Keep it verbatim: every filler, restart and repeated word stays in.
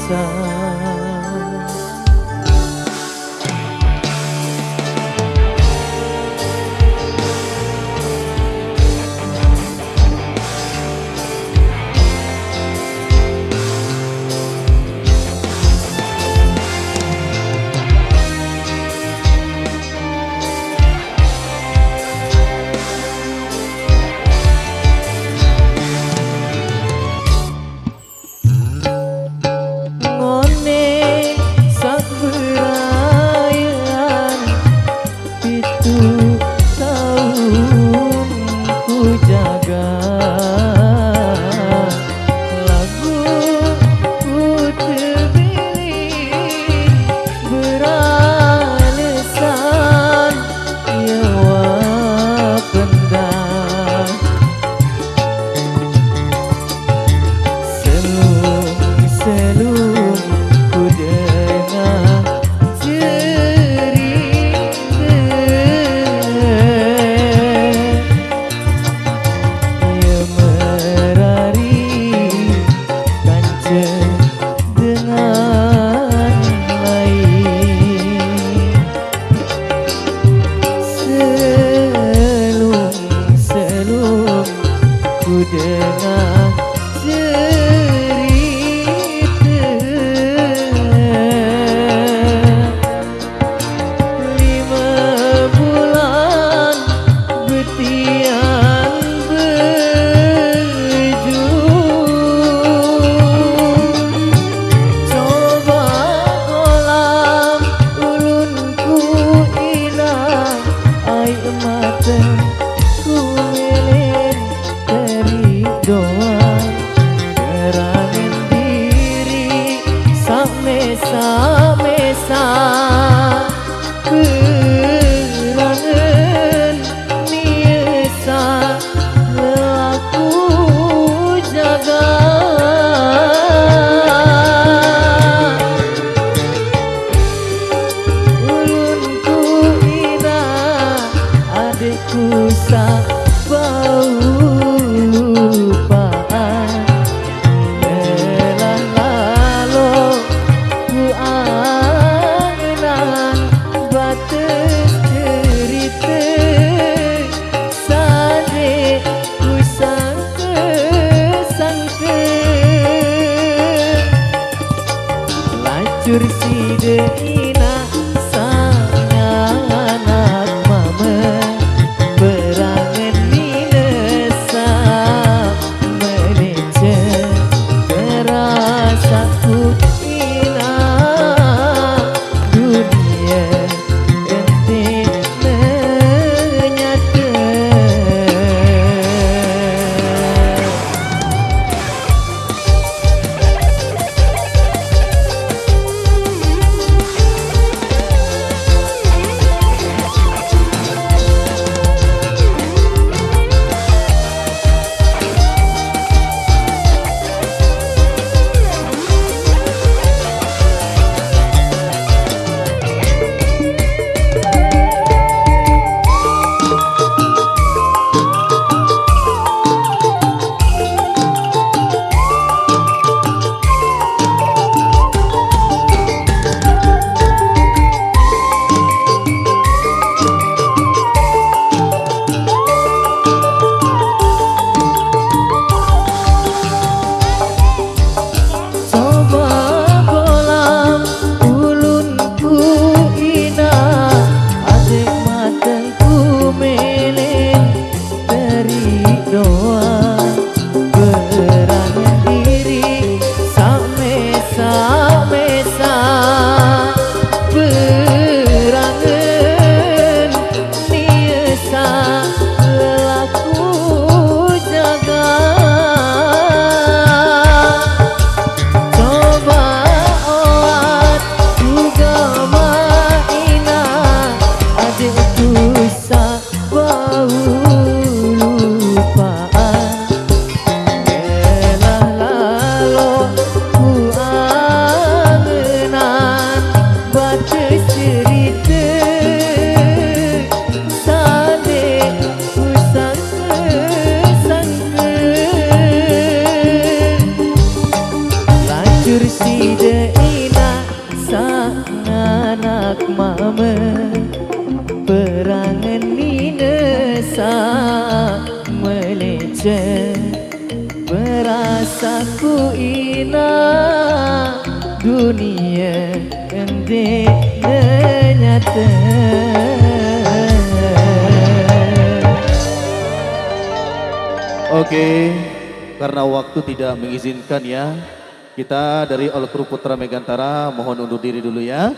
cinta. Ngone sak berayan pitu tahun ku jaga, lagu ku tebeli beralesan nyawa pendang. Selung-selung ku dengar cerita, ia merari kanca dengan lain. Selung-selung ku dengar cerita. Lima bulan betian beju. Coba kolam ulun ku ilang, ai mata ku meleng teri doang. Gerangan diri sak mesa-mesa, gerangan niasa lelaku jaga. Ulun ku ina, adikku sak bau lupaan. Melah lalo ku angen-angen bates cerita, sade ku sangka-sangka. Lacur sida ina sanganak mama, berangan Saku ina dunia ende nyata. Oke, karena waktu tidak mengizinkan ya, kita dari All Crew Putra Megantara mohon undur diri dulu ya.